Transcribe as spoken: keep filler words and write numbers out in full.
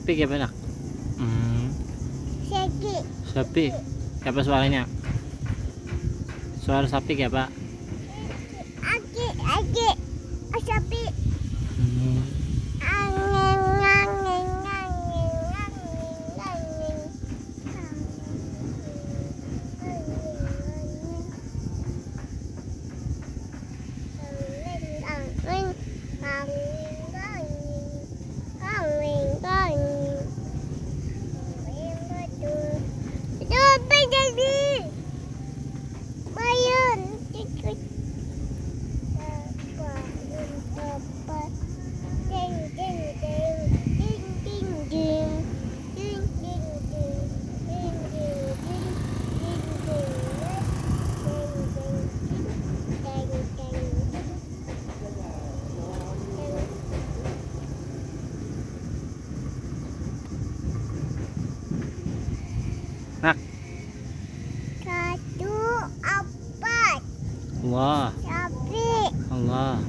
Sapi kayak apa, Nak? Hmm. Segi. Sapi. Kayak apa suaranya? Suara sapi kayak apa? Agi, agi. Sapi. Hmm. Angin, angin, angin, angin, angin. Angin, angin. Angin, angin, angin, angin, angin. Angin, angin. Itu apa jadi? Bayun, tikit. Apa, apa? Ding, ding, ding, ding, ding, ding. Ding, ding, ding, ding, ding, ding, ding, ding, ding, ding, ding, ding, ding. Nak. Satu, empat, Allah. Sapi. Allah.